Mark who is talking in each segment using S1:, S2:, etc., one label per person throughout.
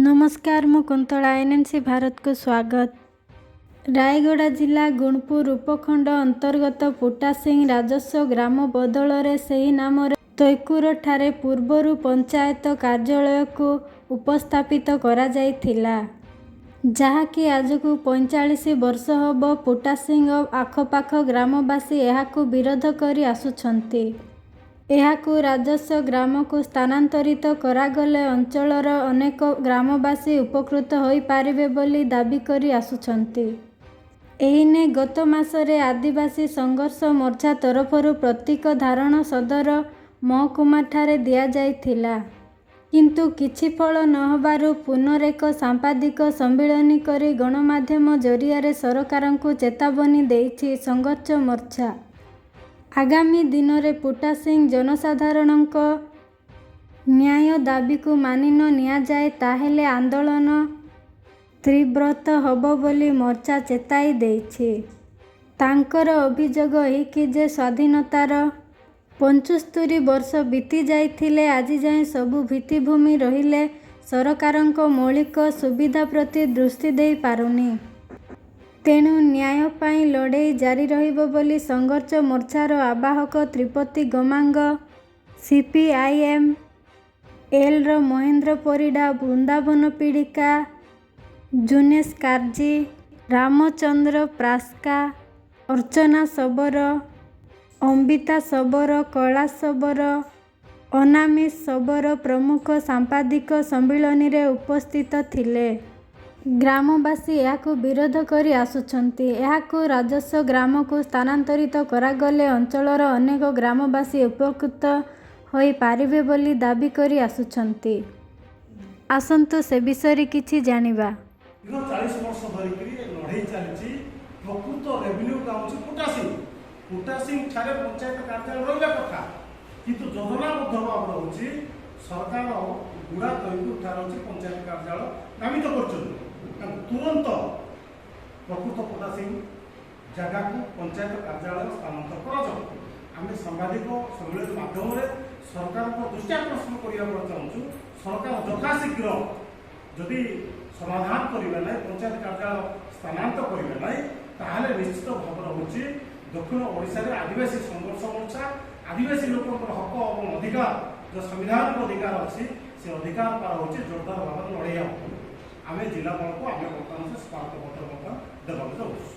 S1: ନମସ୍କାର, ମୁଁ କୁନ୍ତଳା, ଏନ୍ଏନ୍ସି ଭାରତକୁ ସ୍ୱାଗତ। ରାୟଗଡ଼ା ଜିଲ୍ଲା ଗୁଣପୁର ଉପଖଣ୍ଡ ଅନ୍ତର୍ଗତ ପୁଟାସିଂ ରାଜସ୍ୱ ଗ୍ରାମ ବଦଳରେ ସେହି ନାମରେ ତୈକୁରଠାରେ ପୂର୍ବରୁ ପଞ୍ଚାୟତ କାର୍ଯ୍ୟାଳୟକୁ ଉପସ୍ଥାପିତ କରାଯାଇଥିଲା। ଯାହାକି ଆଜକୁ 45 ବର୍ଷ ହେବ ପୁଟାସିଂ ଓ ଆଖପାଖ ଗ୍ରାମବାସୀ ଏହାକୁ ବିରୋଧ କରି ଆସୁଛନ୍ତି। ଏହାକୁ ରାଜସ୍ୱ ଗ୍ରାମକୁ ସ୍ଥାନାନ୍ତରିତ କରାଗଲେ ଅଞ୍ଚଳର ଅନେକ ଗ୍ରାମବାସୀ ଉପକୃତ ହୋଇପାରିବେ ବୋଲି ଦାବି କରି ଆସୁଛନ୍ତି। ଏନେଇ ଗତ ମାସରେ ଆଦିବାସୀ ସଂଘର୍ଷ ମୋର୍ଚ୍ଚା ତରଫରୁ ପ୍ରତୀକ ଧାରଣା ସଦର ମହକୁମାଠାରେ ଦିଆଯାଇଥିଲା। କିନ୍ତୁ କିଛି ଫଳ ନହେବାରୁ ପୁନଃଏକ ସାମ୍ବାଦିକ ସମ୍ମିଳନୀ କରି ଗଣମାଧ୍ୟମ ଜରିଆରେ ସରକାରଙ୍କୁ ଚେତାବନୀ ଦେଇଛି ସଂଘର୍ଷ ମୋର୍ଚ୍ଚା। ଆଗାମୀ ଦିନରେ ପୁଟାସିଂ ଜନସାଧାରଣଙ୍କ ନ୍ୟାୟ ଦାବିକୁ ମାନି ନ ନିଆଯାଏ, ତାହେଲେ ଆନ୍ଦୋଳନ ତୀବ୍ରତର ହେବ ବୋଲି ମୋର୍ଚ୍ଚା ଚେତାଇ ଦେଇଛି। ତାଙ୍କର ଅଭିଯୋଗ ଏହିକି ଯେ, ସ୍ୱାଧୀନତାର 75 ବର୍ଷ ବିତିଯାଇଥିଲେ ଆଜିଯାଏଁ ସବୁ ଭିତ୍ତିଭୂମି ରହିଲେ ସରକାରଙ୍କ ମୌଳିକ ସୁବିଧା ପ୍ରତି ଦୃଷ୍ଟି ଦେଇପାରୁନି। ତେଣୁ ନ୍ୟାୟ ପାଇଁ ଲଢ଼େଇ ଜାରି ରହିବ ବୋଲି ସଂଘର୍ଷ ମୋର୍ଚ୍ଚାର ଆବାହକ ତ୍ରିପତି ଗମାଙ୍ଗ, ସିପିଆଇଏମ୍ ଏଲ୍ର ମହେନ୍ଦ୍ର ପରିଡ଼ା, ବୃନ୍ଦାବନ ପିଡ଼ିକା, ଜୁନେଶ କାର୍ଜୀ, ରାମଚନ୍ଦ୍ର ପ୍ରାସ୍କା, ଅର୍ଚ୍ଚନା ଶବର, ଅମ୍ବିତା ଶବର, କୈଳାସ ଶବର, ଅନାମିଷ ଶବର ପ୍ରମୁଖ ସାମ୍ବାଦିକ ସମ୍ମିଳନୀରେ ଉପସ୍ଥିତ ଥିଲେ। ଗ୍ରାମବାସୀ ଏହାକୁ ବିରୋଧ କରି ଆସୁଛନ୍ତି। ଏହାକୁ ରାଜସ୍ୱ ଗ୍ରାମକୁ ସ୍ଥାନାନ୍ତରିତ କରାଗଲେ ଅଞ୍ଚଳର ଅନେକ ଗ୍ରାମବାସୀ ଉପକୃତ ହୋଇପାରିବେ ବୋଲି ଦାବି କରି ଆସୁଛନ୍ତି। ଆସନ୍ତୁ ସେ ବିଷୟରେ କିଛି ଜାଣିବା।
S2: ଦୀର୍ଘ 40 ବର୍ଷ ଧରିକିରି ଏ ଲଢ଼େଇ ଚାଲିଛି। ପ୍ରକୃତ ରେଭିନ୍ୟୁ ଗାଁ ହେଉଛି ପୁଟାସିଂ। ପୁଟାସିଂ ଠାରେ ପଞ୍ଚାୟତ କାର୍ଯ୍ୟାଳୟ ରହିବା କଥା, କିନ୍ତୁ ଯୋଜନାବଦ୍ଧ ଭାବରେ ହେଉଛି ସରକାର ଗୁଡ଼ା ତୈକୁର ଠାରେ ହେଉଛି ପଞ୍ଚାୟତ କାର୍ଯ୍ୟାଳୟ ନାମିତ କରିଛନ୍ତି। ତାଙ୍କୁ ତୁରନ୍ତ ପ୍ରକୃତ ପୁଟାସିଂ ଜାଗାକୁ ପଞ୍ଚାୟତ କାର୍ଯ୍ୟାଳୟ ସ୍ଥାନାନ୍ତର କରାଯାଉ। ଆମେ ସାମ୍ବାଦିକ ସମ୍ମିଳନୀ ମାଧ୍ୟମରେ ସରକାରଙ୍କ ଦୃଷ୍ଟି ଆକର୍ଷଣ କରିବାକୁ ଚାହୁଁଛୁ। ସରକାର ଯଥାଶୀଘ୍ର ଯଦି ସମାଧାନ କରିବେ ନାହିଁ, ପଞ୍ଚାୟତ କାର୍ଯ୍ୟାଳୟ ସ୍ଥାନାନ୍ତର କରିବେ ନାହିଁ, ତାହେଲେ ନିଶ୍ଚିତ ଭାବରେ ହେଉଛି ଦକ୍ଷିଣ ଓଡ଼ିଶାରେ ଆଦିବାସୀ ସଂଘର୍ଷ ମୋର୍ଚ୍ଚା ଆଦିବାସୀ ଲୋକଙ୍କର ହକ ଏବଂ ଅଧିକାର, ଯେଉଁ ସାମ୍ବିଧାନିକ ଅଧିକାର ଅଛି, ସେ ଅଧିକାର ପାର ହେଉଛି ଜୋରଦାର ଭାବରେ ଲଢ଼େଇ ହେବ। ଆମେ ଜିଲ୍ଲାପାଳକୁ ଆମେ ବର୍ତ୍ତମାନ ସେ ସ୍ମାରକପତ୍ର ମଧ୍ୟ ଦେବାକୁ ଯାଉଛୁ।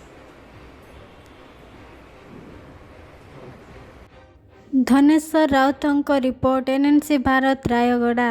S1: ଧନେଶ୍ୱର ରାଉତଙ୍କ ରିପୋର୍ଟ, ଏନ୍ଏନ୍ସି ଭାରତ, ରାୟଗଡ଼ା।